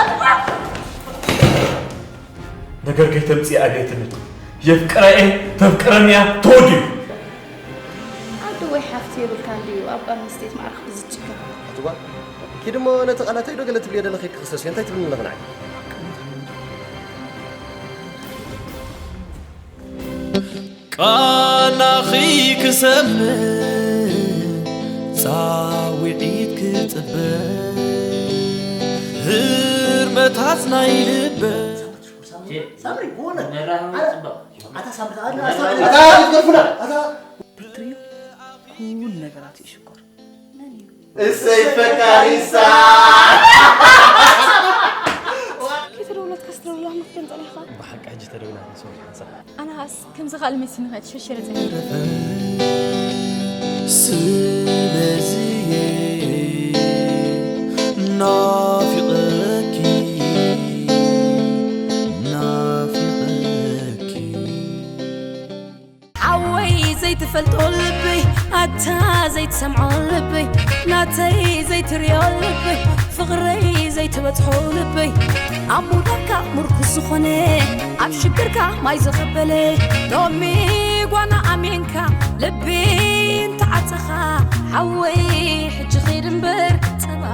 ኣትዋ! ነገር ከይተምጽእ ኣቤትነት የፍቅራ እየ ተፍቅረኒ እያ ተወዲኡ። ኣዶ ወይ ሓፍቲ የብልካን ድዩ ኣብ ቃል ሚስቴት ማዕርኽ ብዝጭክን? ኣትዋ ኪድ እሞ ነቲ ቃላተይ ዶ ገለ ትብልዮ ዘለኺ ክኽሰስዮ እንታይ ትብልኒ ኣለኺ ንዓይ? ቃናኺ ክሰምዕ ጻውዒት ክጽበ ህርመታት ናይ ልበ ሳምሪ ብእውነት ኣታ ሳምሪ ኣታ ኣታ ክትገርፉና ኣታ ትሪዮ ኩሉ ነገራት እዩ ሽኮር እሰይ ፈካሪሳ ከይተደውለትካ ስትደውላ መክደን ጸኒሕኻ ብሓቂ ሕጂ ተደውላ ሶሪ ሓንሳብ ኣነኻስ ከምዚ ካልእ መሲኒ ከይትሸርሸረ ጸኒሐ ስለዚየ ናፊቐኪ ናፊቐኪ ሓወይ ዘይትፈልጦ ልበይ ኣታ ዘይትሰምዖ ልበይ ናተይ ዘይትርዮ ልበይ ፍቕረይ ዘይትበጽሖ ልበይ ኣብ ምውዳቕካ ምርኩስ ዝኾነ ኣብ ሽግርካ ማይ ዘቐበለ ሎሚ ጓና ኣሜንካ ልቢ እንተዓጸኻ ሓወይ ሕጂ ኺድ እምበር ጸባ